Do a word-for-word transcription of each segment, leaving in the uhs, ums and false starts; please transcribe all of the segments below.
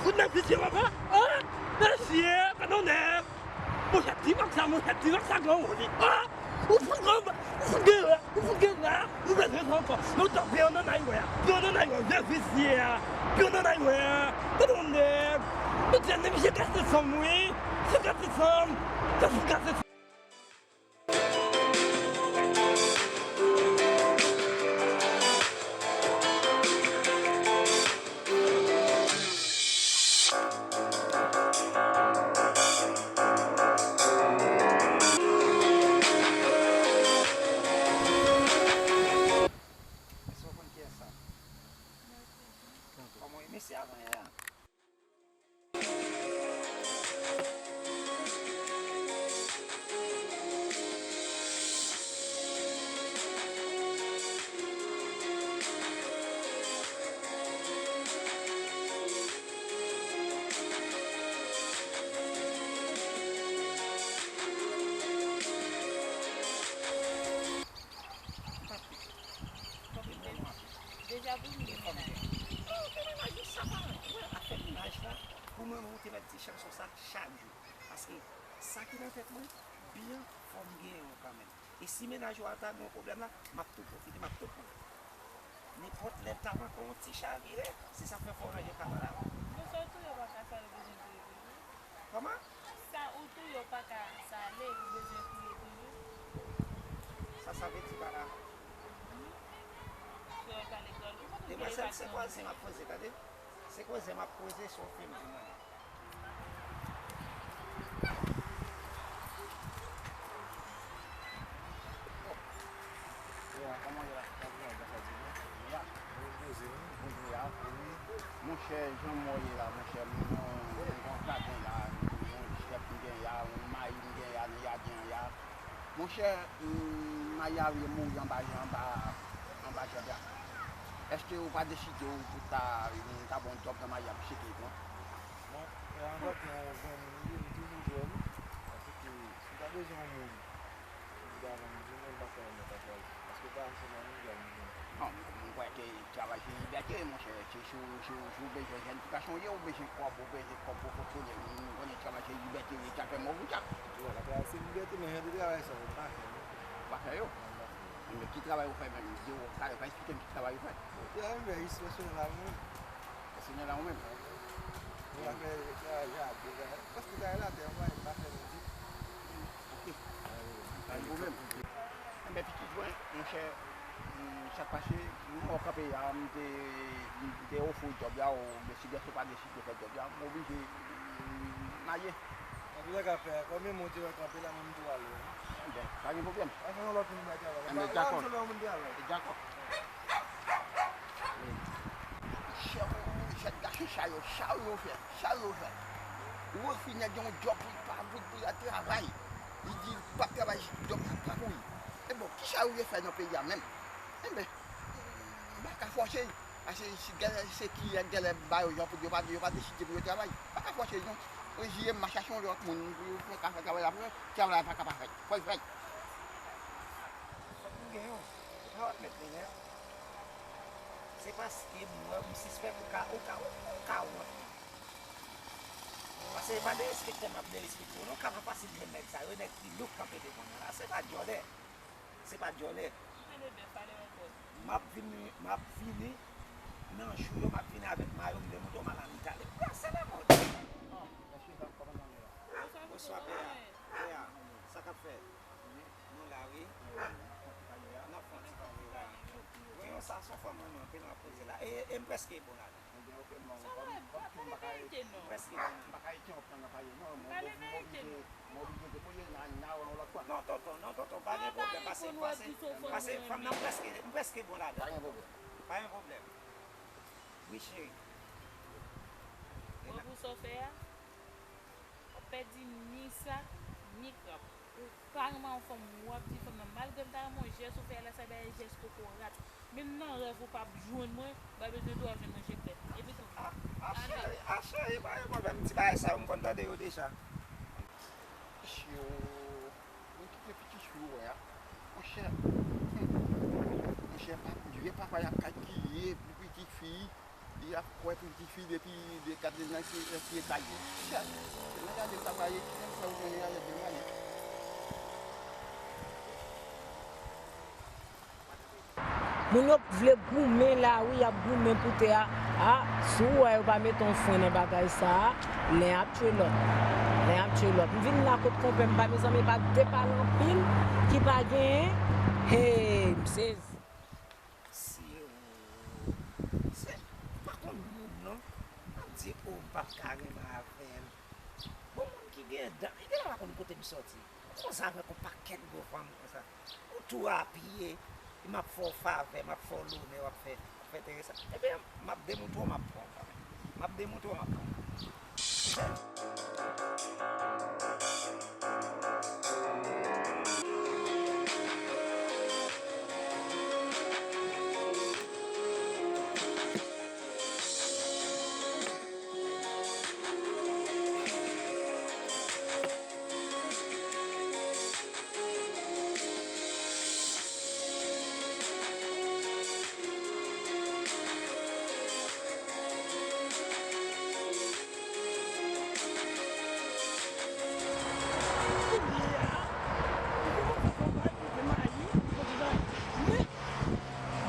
Ou nan visye papa? An? Mesye, pa donnen. Monchè, ti vag sa, monchè, ti vag sa gran woli. An? Ou fout gran, ou fout gen la, ou fout gen la, ou bezwen sa ankò. Nou ta pye nan nay wè a, pye nan nay wè a, vye visye a, pye nan nay wè a. Pa donnen. Mesye, misye kase sanm wi. Misye kase sanm. Kase, kase. Èske w konn kiyès sa? Kòman w ye? Mesye a konn ye a. Deja pou m gen mennaj. Non, gen mennaj, sa pa, wè, afè mennaj la, pou mwen, mwen te mèt di chanson sa chak jou. Paske sa ki nan tèt mwen, byen, fò m genyen w kanmenm. E si mennaj ou a ta gen yon pwoblèm la, m ap tou pwofite, m ap tou pran. Nenpòt lè l ta manke yon ti chavire, se sa k fè fò w ranje kay la. Non, sa w touye w pa ka sale, bezwen touye toujou. Kòman? Sa ou touye w pa ka sale, ou bezwen touye toujou. Sa sa vle di pa la? Mhm. Kreyòl pa lekòl, ou pa konn kreyòl. Demwazèl, se koze m ap poze, tande. Se koze m ap poze, se yon fim di mwen. Monchè, jan mwen ye la, monchè, m gen yon kaden la, yon jèp m gen ya, yon mayi m gen ya, nan jaden an ya. Monchè, m, mayi a mouri anba, anba, anba jèp la. Èske ou pa deside w pou ta, m ta ba w yon djòb nan mayi a pou cheke non? Bon, e antanke yon granmoun li ye, m toujou prè wi. Paske si w ta bezwen yon moun, m ta konn di w, men m pa kwè yon nèg ap pral. Paske w pa ansyen nan moun, granmoun. Non, m kwè ke travay se libète, monchè. Se si w, si w, si w bezwen jèn ti gason w ye, ou bezwen kòb, ou bezwen kòb pwofesyonèl. M konnen travay se libète, li ka fè move tchak. Wi, la travay se libète, men jan de travay sa yo, m pa fè yo. Ou pa fè yo? Non, m pa fè yo. Men ki travay ou fè menm? Di w, talè, pa eksplike m ki travay ou fè. Travay m fè, jis pèsonèl la mwen. Pèsonèl la ou menm? Wi, m pa fè travay jadre, bagay. Paske travay latè, mwen, m pa fè non ditou. Ok. Pa gen pwoblèm. Enben, pitit mwen, monchè, m, sa k pase, m wè w kanpe a, m te, m te ofri w djòb la, ou deside, si w pa deside fè djòb la, m oblije, m, m ale. Antoulèka, frè, konbyen moun te wè kanpe la, mwen m tou ale. Enben, pa gen pwoblèm. Pa fè yon lòt moun bay travay la. Enben, dakò. Dakò. Chè, jèn gason sa yo, sa yo fè, sa yo fè. Ou refine gen yon djòb pou li pa vout pou l al travay. Li di l p ap travay, djòb la pa pou li. E bon, kisa yo vle fè nan peyi a menm? Enben, m pa ka fòse l. Paske si genlè se kiyè genlè ba yo jan pou yo pa, yo pa deside pou yo travay. M pa ka fòse l non. Reziye m, m a chache yon lòt moun pou yo fè ka fè travay la pou mwen. Travay la pa ka pa fèt. Fò l fèt. Fòk nou gen yon. Sa w ap mèt li nèt. Se paske m wè m sispèk ou ka, ou ka, ou ka wont mwen. Paske e pa derespekte m ap derespekte w non, ka pa fasil jwenn nèg sa yo, nèg ki louk kanpe devan mwen la, se pa djòlè. Se pa djòlè. M ap vini, m ap vini nan jou yo, m ap vini avèk mayo m demonte w, m al an Itali. Brase lemond. Bonswa, pè a. Pè a, sa k ap fèt? Nou la, wi. N ap fè yon ti pale la. Voyons sa, se yon fanm mwen renmen anpil, m ap poze la. E, e m prèske bon la. Sa va, pa pale verite non. M prèske bon la. M pa ka rete yon tan nan pale non. Pale verite non. M oblije depoze nan, nan yon lòt fwa. Non, tonton, non, tonton, pa gen pwoblèm. Pase, pase, pase, fanm nan, m prèske, m prèske bon ladan. Pa gen pwoblèm. Pa gen pwoblèm. Wi, cheri. Bon, pou sa w fè a, w ap pèdi ni sa, ni krab. Ou pa renmen yon fanm, w ap di fanm nan, malgre m ta renmen w, jès ou fè a la, sa bay jès kokorat. Menm nan rèv ou p ap jwenn mwen, m pa bezwen di w ap jwenn mwen, je prèt. Epi tou, a, a, cheri, a, cheri, pa gen pwoblèm, ti bagay sa yo, m konn tande yo deja. Mesye, mwen kite pitit fi ou wè a. Monchè, monchè, pa, vye papa y ap kalkile pou pitit fi. Y ap kwè pou ki fi depi de kat de nan ki, ki etaj li. Chèf, mwen gade sa pa ye, ki sa ou konnen avèk yo, mwen. Moun yo vle goumen la wi, y ap goumen pou tè a. A, si w wè yo pa mete yon fren nan bagay sa a, len ap tchwe lòt. Len ap tchwe lòt. M vin la kot konpè m pa, mezanmi, pa de pale anpil ki pa genyen. Hey, m sezi. Si yo se pa konn moun non. M ap di o m p ap ka renmen avè l. Bon moun ki gen dan, li genlè pa konn kote m sòti. Ou konn sa avèk yon pakèt gwo fanm konsa. Ou tou apiye, m ap fè w favè, m ap fè w lonè, w ap fè, w ap fè enteresan. Ebyen, m ap demoutre w, m ap pran w kanmenm. M ap demoutre w, m ap pran w.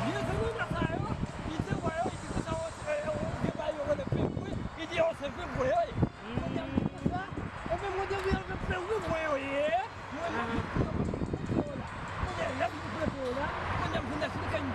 Vye zanmi sa yo, li te wè yo, li te konsa yo, vye bagay yo rele pengwen, li di yo se pengwen yo ye. Kounye a m di konsa, ebyen mwen te vle yo se pengwen mwen yo ye. Mwen m ap vin pran mwen vin plante yo la. Kounye a lè m vin plante yo la, kounye a m vin eksplike n.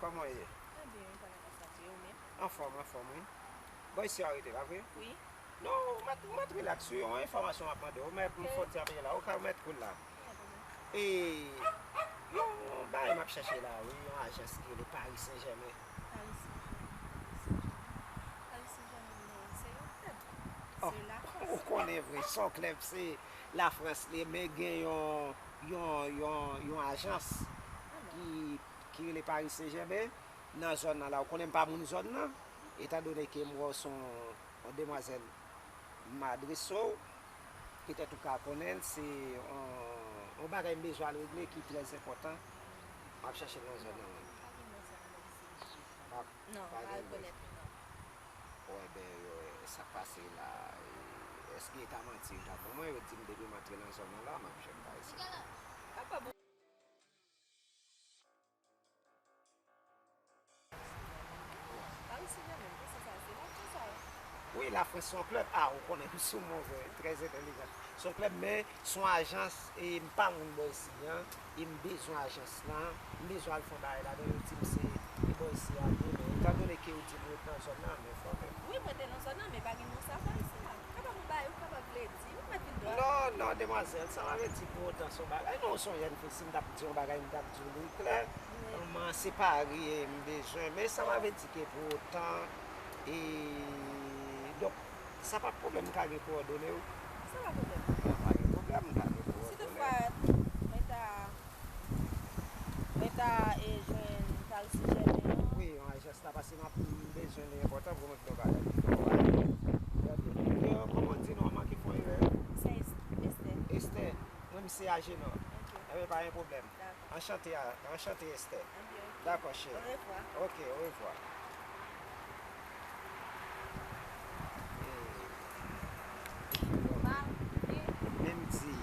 Kòman w ye? Mwen byen wi, pa gen ansanm, e ou menm? Anfòm, anfòm wi. Bò isi a w rete, pa vre? Wi. Non, ou mèt, ou mèt rilaks wi, yon enfòmasyon m ap mande w, ou mèt m fè w ti apye la, ou ka ou mèt cool la. Pa gen pwoblèm. E, yon bagay m ap chèche la wi, yon ajans ki rele Paris Saint Germain. Paris Saint Germain, Paris Saint Germain. Paris Saint Germain, non, se yon klèb. Se Lafrans. Ou konnen vre, se yon klèb, se Lafrans li ye, men gen yon, yon, yon, yon ajans ki, ki rele Paris Saint Germain nan zòn nan la. Ou konnen m pa moun zòn nan, etandone ke m wè w se yon, yon demwazèl, m adrese w, petèt ou ka konnen l, se yon, yon bagay m bezwen al regle ki trè enpòtan, m ap chèche l nan zòn nan menm. Pa, pa gen lòt. Non, m pa rekonèt li non. Bon, enben, yo, sa k pase la, e, èske e ta manti yo t ap ban mwen? Yo di m depi m antre nan zòn nan la, m ap jwenn bagay sa. Apa bon. Paris Saint-Germain, m panse sa se Lafrans sa. Wi, Lafrans se yon klèb. A, ou konnen m sou move, trè entèlijan. Se yon klèb, men se yon ajans, e m pa moun bò isi an, e m bezwen ajans lan, m bezwen al fè yon bagay ladan, yo di m se, se bò isi a m ye, men etandone ke yo di m ret nan zòn nan, m enfòme w. Wi, mwen te nan zòn nan, men pa gen moun sa bò isi a. Kapab ou bay, ou kapab vle di, ou mèt vin dwat. Non, non, demwazèl, sa pa vle di pou otan se yon bagay, non, ou se yon jèn fi, si m t ap di yon bagay, m t ap di w li klè. Wi. M, se pa ryen m bezwen, men sa pa vle di ke pou otan, e, donk, Sa pa pwoblèm, m ka gen kowòdone w? Sa pa pwoblèm. An, pa gen pwoblèm, m ka gen kowòdone w. Si toutfwa mwen ta, mwen ta, e, jwenn Paris Saint-Germain an. Wi, yon ajans la, paske m ap, m bezwen li enpòtan pou mwen fè yon bagay. Gade, e, kòman w di non an, m manke fè yon erè? Se Esther. Esther, mwen m se Ajenò. Ok. Enben, pa gen pwoblèm. Dakò. Anchante, a, anchante, Esther. Enben, ok. Dakò, cheri. Orevwa. Ok, orevwa. Men m di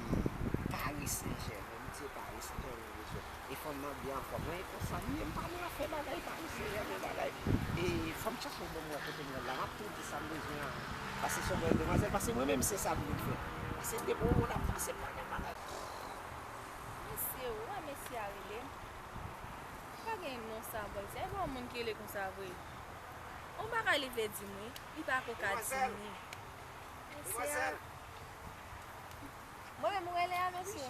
Paris Saint Germain, m di Paris Saint Germain bezwen. E fanm nan byen anfòm, mwen e konsa m ye, m pa nan afè bagay Paris Saint Germain bagay. E fò m chache yon bon mwen kote m wè la, m ap tou di sa m bezwen an. Paske se yon bèl demwazèl, paske mwen menm se sa m vin fè. Paske depi yon moun ap pase m pa gen bagay. Mesye, ou wè mesye a rele m? Pa gen non sa bò isi a. E pa yon moun ki rele konsa vre. On bagay li vle di m wi, li pa ko ka di m li. Mesye a. Mwen menm ou rele a, mesye?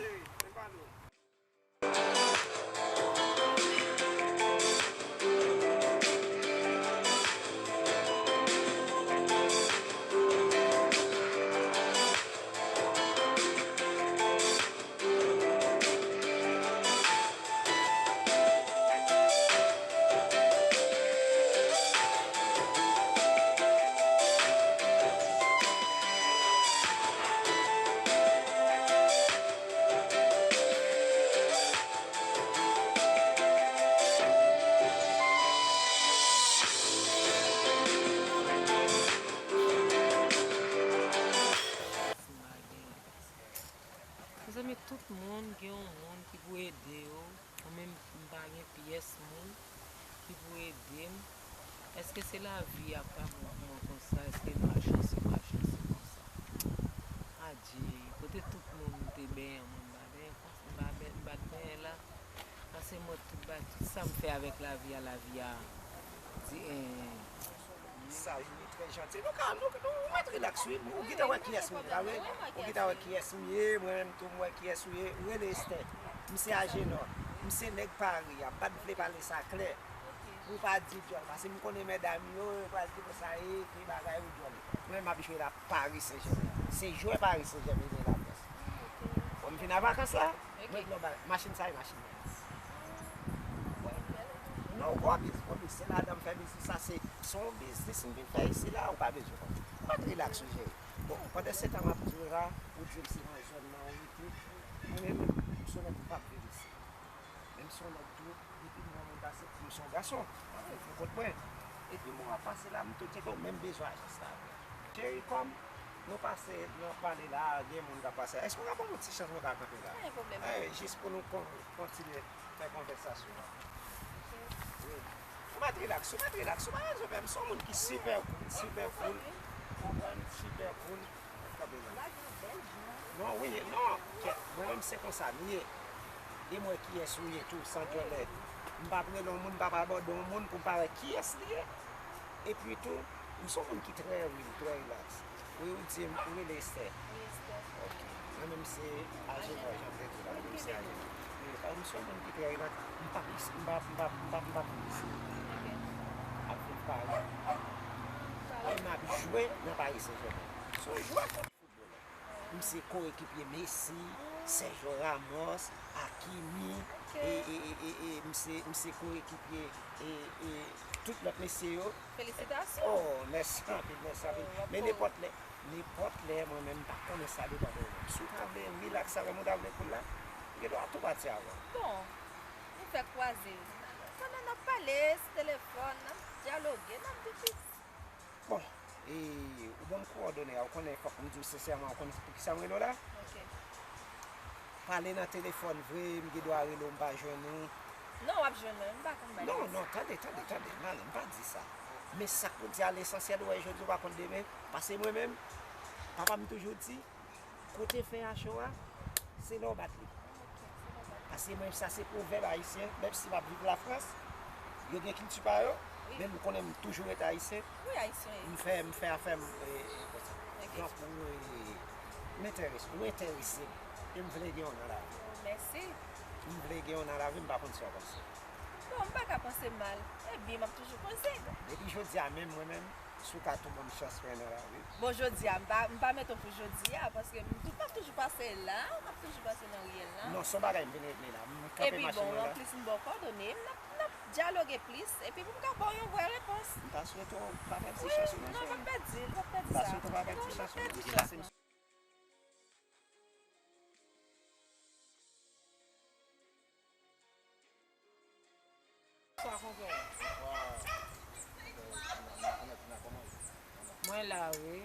Mezanmi, tout moun gen yon moun ki pou ede yo. Mwen menm, m pa gen pyès moun ki pou ede m. Èske se lavi a k pa bon pou mwen konsa? Èske m pa chanse, m pa chanse konsa? Adje, kote tout moun te benyen mwen, m pa benyen konsa, m pa ben-, m pa t benyen la. Pase mwen tout bagay, tout sa m fè avèk lavi a, lavi a di, eh, Sa, li trè janti. Nou ka, nou, nou, ou mèt rilaks, wi. Ou gentan wè kiyès mwen ye la, wi. Ou gentan wè kiyès mwen ye, mwen menm tou, m wè kiyès ou ye. Ou rele Estè. M se Ajenò. M se nèg Pari a. M pa t vle pale sa klè. Pou w pa di djòl. Paske m konnen medam yo, yo pral di konsa, e, ki bagay ou djòl. Mwen, m ap jwe la Paris Saint-Germain. Se jwè Paris Saint-Germain li ye la, frè. Bon, m fin a vakans la. Mwen di yon bagay. Machin sa, e machin mwen. Non, gwo biznis, gwo biznis. Se ladan m fè biznis sa, se, se yon biznis m vin fè isi la, ou pa bezwen konn. Ou mèt rilaks ou jere. Bon, pandan se tan m ap di w la, ou di m se nan zòn nan ou rete. Mwen menm, m se yon nèg m p ap viv isi. Men m se yon nèg tou, depi m wè moun pase, m se yon gason. Ou konprann? Epi moun ap pase la, m tou tcheke w, men m bezwen ajans la. Cheri, kòm nou pase, nou ap pale la, gen moun k ap pase. Èske w ka ban m yon ti chans mwen ka kanpe la? Pa gen pwoblèm. Jis pou nou kon-, kontinye fè konvèsasyon an. Wi. Ou mèt rilaks, ou mèt rilaks, ou pa bezwen pè. M se yon moun ki sipè cool, sipè cool. Ou konprann? Sipè cool. Kanpe la. Non, wi, non. Kèt, mwen menm se konsa m ye. E m wè kiyès ou ye tou, san djòlè. M p ap rele yon moun, m p ap abòde yon moun pou m pa wè kiyès li ye. Epi tou, m se yon moun ki trè, wi, trè rilaks. Wi, ou di m, ou rele Estè. Wi, Estè. Ok. Mwen menm se Ajenò, jan m te di w la, mwen menm se Ajenò. Wi, paske m se yon moun ki trè rilaks. M p ap isi, m p ap, m p ap, m p ap, m p ap viv isi. Ok. M ap viv Pari. Pari. E m ap jwe nan Paris Saint-Germain. Se yon jwè foutbòl. M se koekipye Messi, Sergio Ramos, Hakimi, e, e, e, e, e, m se, m se koekipye, e, e, tout lòt mesye yo. Felisitasyon. Oh, mèsi anpil, mèsi anpil. Men nenpòt lè, nenpòt lè, mwen menm, m pa konnen sa depann de mwen. Si w ta vle rilaks avè m, ou ta vle cool la, m gen dwa tou pati avè w. Bon, nou fè kwaze. Pandan n ap pale sou telefòn, n ap dyaloge, n ap di plis. Bon, e, ou ban m kowòdone a, ou konnen fòk m di w sensèman, ou konnen se poukisa m rele w la? Ok. Pale nan telefòn vre, m gen dwa rele w, m pa jwenn ou. Non, w ap jwenn mwen, m pa konn bagay. Non, non, tande, tande, tande, Marlène, pa di sa. Men sa k pou di a, lesansyèl, ou wè jodi, ou pa konn demen. Paske mwen menm, papa m toujou di, kote fen a cho a, se lè w bat li. Paske mwen, sa se pwovèb ayisyen, menm si m ap viv Lafrans, yo gen kilti pa yo, men m konnen m toujou rete ayisyen. Wi, ayisyen. M fè, m fè afè m, e, e, konsa. Ok. Donk, wi, m enterese, ou enterese m, e m vle gen w nan lavi m. Mèsi. M vle gen w nan lavi m, m pa konn sa w panse. Bon, m pa ka panse mal. Ebyen, m ap toujou panse. Depi jodi a menm, mwen menm, si w ka tou ban m chans, frè, nan lavi. Bon, jodi a, m pa, m pa met w pou jodi a, paske m tou, m ap toujou pase la, m ap toujou pase nan riyèl la. Non, se yon bagay m vin regle la. M kanpe machin mwen la. Epi bon, anplis m ba w kòdone m, n ap, n ap dyaloge plis, epi pou m ka ba w yon vrè repons. M ta swete w pa pèdi chans ou, non, cheri. Non, m ap pèdi l, m ap pèdi sa. M ta swete w pa pèdi chans ou, non, m ap pèdi sa. Sa konpè. Mwen la, wi.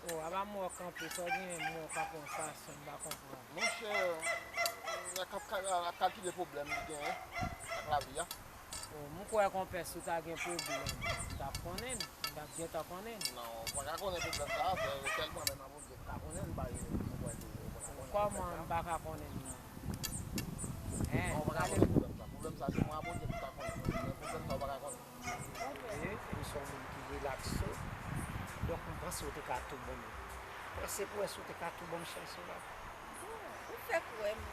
O, apa m wè w kanpe, sa w genyen, m wè w kanpe yon fason, m pa konprann. Monchè, n ap ka-, n ap kalkile pwoblèm li genyen ak lavi a. O, m kwè konpè, si w ta gen pwoblèm, m t ap konnen, m t ap gentan konnen. Non, ou pa ka konnen pwoblèm sa a, sèlman menm Bondye ki ka konnen, m pa, ou pa ka konnen. Kòman m pa ka konnen l nan? Hein? Non, ou pa ka konnen pwoblèm sa. Pwoblèm sa, se mwen ak Bondye ki ka konnen. Men pwoblèm sa, ou pa ka konnen. Ou se yon moun ki rilaks tou. Donk, m panse w te ka tou ban m. Panse pou wè si w te ka tou ban m chans ou la. Bon, ou fèk wè m.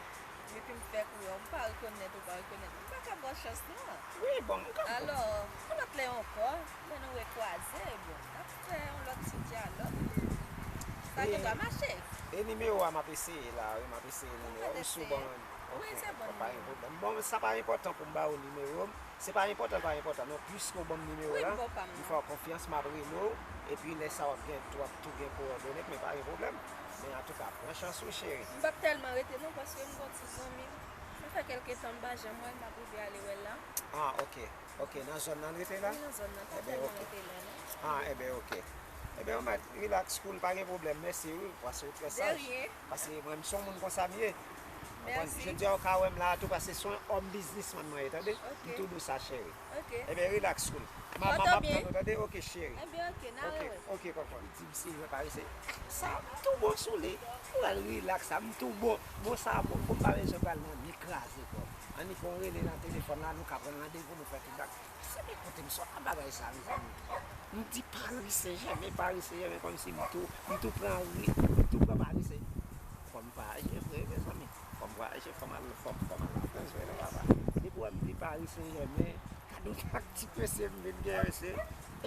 Epi m fèk wè w. M pa rekonèt ou pa rekonèt m. M pa ka ba w chans lan. Wi, bon, m ka konprann. Alò, yon lòt lè ankò, lè nou rekwaze, bon, n ap fè yon lòt ti dyalòg. Sa gen dwa mache. E nimewo a m ap eseye la, wi, m ap eseye nimewo a. Ou sou ban m. Wi, se bon nimewo. Pa gen pwoblèm. Bon, sa pa enpòtan pou m ba w nimewo m. Se pa enpòtan, pa enpòtan non, piske w ban m nimewo la, m fè w konfyans, m ap rele w, epi lè sa w ap gen, w ap tou gen kowòdone m, men pa gen pwoblèm. Men antouka, pran chans ou, cheri. M p ap tèlman rete non, paske m gon ti zanmi m. Sa fè kèlke tan m pa janm wè l, m ap rive ale wè l la. Ah, ok. Ok, nan zòn nan l rete la? Wi, nan zòn nan, pa tèlman rete la non. Ah, enben, ok. Enben, yon mèt, relax, cool, pa gen pwoblèm, mèsi wi, paske ou trè saj. De rien. Paske mwen, m se yon moun konsa m ye. Mèsi. Jodi a, ou ka wè m la a tou, paske se yon òm biznismann mwen ye, tande? Ok. M tou di w sa, cheri. Ok. Enben, relax, cool. M ap tann ou, tande? Ok, cheri. Enben, ok, n a rewè. Ok, kòkòt. Li di m se yon parese. Sa, m tou bon sou li. Ou al relax, sa, m tou bon. Bon, sa, bon, bon, m pa bezwen pral nan ni kraze kò m. Annik fè yon rele nan telefòn la, nou ka pran randevou, nou fè tout bagay. Se men kote m sot nan bagay sa, mezanmi. M di Paris Saint-Germain, Paris Saint-Germain, kòmsi m tou, m tou pran ri, m tou pran Paris Saint-Germain. Fò m vwayaje vre, mezanmi. Fò m vwayaje, fò m al, fò m, fò m al Lafrans vre, non, papa. Depi w wè m di Paris Saint-Germain, gade yon taktik mesye m vin gen, mesye.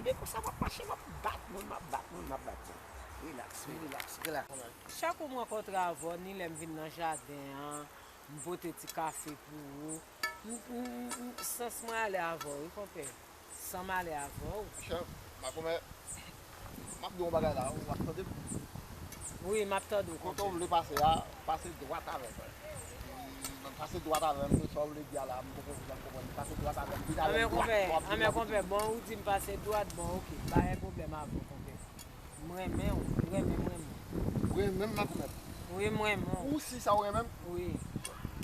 Ebyen, konsa m ap mache, m ap bat moun, m ap bat moun, m ap bat moun. Relax, relax, relax. Chak ou m rankontre avè w, ni lè m vin nan jaden an, m pote ti kafe pou ou. M, m, m, sans mwen ale avè w, wi, konpè. San m ale avè w. Monchè, makomè, m ap di w yon bagay la, w ap tande m? Wi, m ap tande w, konpè. Kote w vle pase a, pase dwat avè m. Pase dwat avè m, sa w vle di a la, m poko janm konprann. Pase dwat avè m, vin avè m dwat, w ap vin avè m. Anben, konpè, bon, ou di m pase dwat, bon, ok, pa gen pwoblèm avè w, konpè. M renmen w, m renmen, m renmen w. Ou renmen m, makomè? Wi, m renmen w. Ou si sa w renmen m? Wi,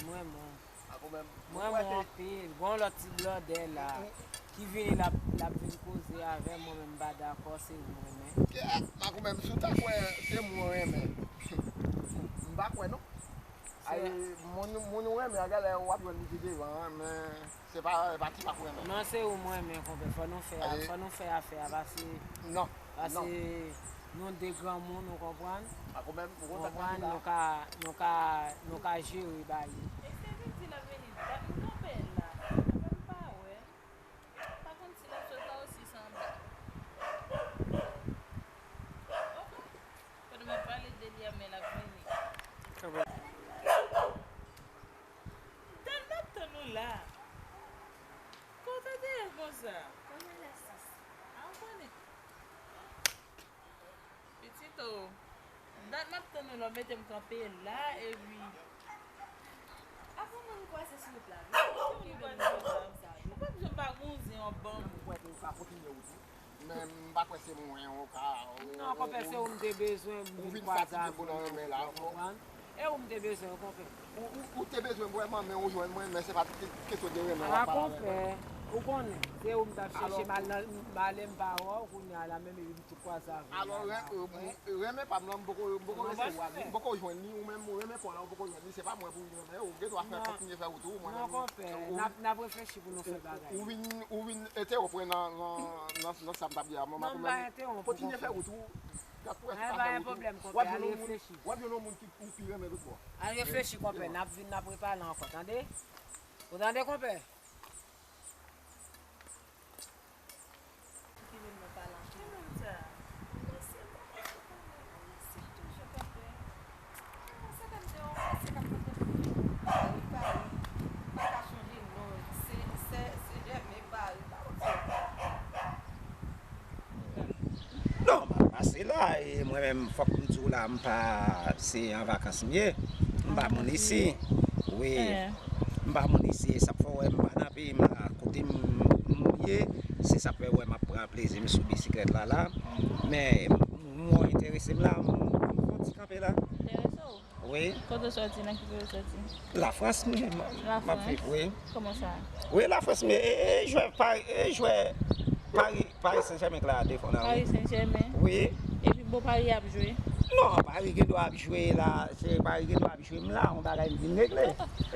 m renmen w. Makomè, m renmen w anpil. Gon lòt ti blòdè la ki vini, l ap, l ap vin koze avè m, mwen menm m pa dakò, se ou m renmen. Kèt, makomè, si w ta kwè se mwen w renmen, m pa kwè non. Ay, moun, moun ou renmen an, genlè w ap jwenn li pi devan an, men se pa, pa Tipa ou renmen. Non, se ou m renmen, konpè. Fò nou fè, fò nou fè afè a, pase, pase nou de granmoun, ou konprann? Ou konprann, nou ka, nou ka, nou ka jere bagay. E se vin di l ap vini, dat m kanpe la, m pa wè. Pa konn si l ap sot la osi se anba. Ok. Kote m ap pale de li a, men l ap vini. Dat m ap tann ou la. Kote w te ye konsa? Konnen lè sis. A, ou konnen. Pitit o, dat m ap tann ou la, w mete m kanpe la, epi. Avan moun kwaze sou wout la, wi. Ou p ap janm pa gon zen w ap ban m. Ou kwè ke ou ka kontinye wout ou? Men m pa kwè se mwen ou ka. Non, konpè, se ou m te bezwen, m vin kwaze avè w, ou konprann? E ou m te bezwen, konpè. Ou, ou, ou te bezwen m vrèman, men ou jwenn mwen, men se pa t ke-, kesyon de renmen w ap pale avè m. A, konpè, ou konnen, se ou m t ap chèche, m al nan, m ale m pa wè w, kounye a la menm epi m tou kwaze avè w la, konpè. Alò, renmen pa m lan, m poko, m poko resevwa li, m poko jwenn li, ou menm, ou renmen pa w la, ou poko jwenn li, se pa mwen pou w renmen, ou gen dwa fè, kontinye fè wout ou, mwen menm. Non, konpè, n ap, n ap reflechi pou nou fè bagay. Ou vin, ou vin entewonp mwen nan, nan, nan, nan sa m t ap di a, mwen, kontinye fè wout ou. Gad pou wè si pa fè wout ou. W ap jwenn yon moun, w ap jwenn yon moun ki ou pi renmen lòt bò. Al reflechi, konpè, n ap vin, n ap repale ankò, tande? Ou tande, konpè? Ki moun nan pale anpil? Ki moun sa? Mesye, konpè, konpè, mesye toujou, konpè. Sa k ap di w, mesye k ap konte pou ou. Pari, pari. M pa ka chonje non l. Se, se, se Jèmen pari. Pa konn sa. Non, m ap pase la, e mwen menm, fòk m di w la, m pa, se an vakans m ye. M pa moun isi. Wi. M pa moun isi, e sa k fè w wè m pa nan peyi m la. Kote m, m ye, se sa k fè w wè m ap pran plezi m sou bisiklèt la, la. Men, m, m wè w enterese m la, m, m fè yon ti kanpe la. Enterese w? Wi. Kote w sòti, nan ki peyi w sòti? Lafrans, m, m ap viv, wi. Kòman sa? Wi, Lafrans, m, e, e, jwè Pari, e, jwè Pari, Pari Sen Jèmen k la devan la, wi. Pari Sen Jèmen? Wi. Epi bò Pari ap jwe? Non, Paris gen dwa ap jwe la, se Paris gen dwa ap jwe m la, yon bagay m vin regle.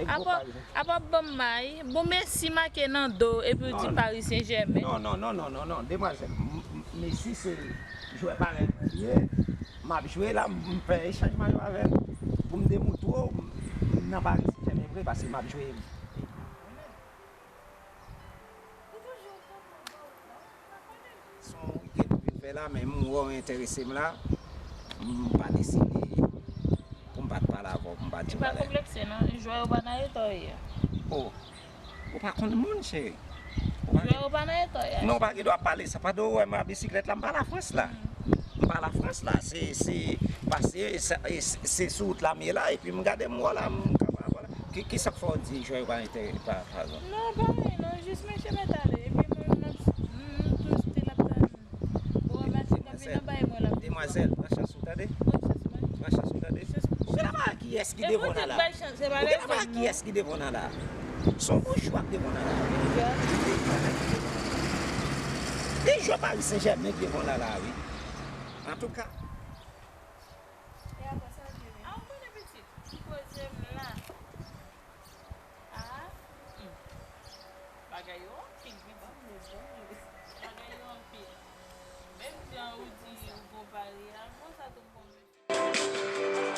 Apa, apa ban m may, bon Messi make nan do epi w di Paris Saint-Germain. Non, non, non, non, non, non, demwazèl, Messi se jwè parèy mwen li ye, m ap jwe la, m fè echanj mayo avè l pou m demoutre w m nan Paris Saint-Germain vre, paske m ap jwe. Son wikenn ou vin fè la, men m wè w enterese m la, m pa deside pou m pa t pale avè w, pou m pa di w bagay. E pa konplekse non, jwè yo pa nan eta yo ye a. Oh, ou pa konn moun, cheri. Jwè yo pa nan eta yo ye a. Non, ou pa gen dwa pale sa. Pandan w wè m a bisiklèt la, m pa Lafrans la. M pa Lafrans la, se, se, pase, se, se, se sou wout la m ye la, epi m gade m wè w la, m kapab wè w la. Ki, ki sa k fè w di jwè yo pa enterese pa, pa egzanp? Non, pa anyen non, jis mesye mèt ale, epi mwen, m ap, m, m tou still ap tann. Bon, mèsi kanpe nan bay mwen la. Demwazèl, pran chans ou, tande? Pran chans mwen. Pran chans ou, tande? Ou gen la pa kiyès ki devan w la la. Ou gen la pa kiyès ki devan w la la. Son boujwa k devan w la la. Gen jwè Paris Saint-Germain k devan w la la, wi. Antouka. E apre sa, vini. A, ou konnen pitit, ki koze m la. A, hmm. Bagay yo anpil, pitit. Bagay yo anpil. Menm jan ou di ou gon pari a, bon, sa tou bon, mesye.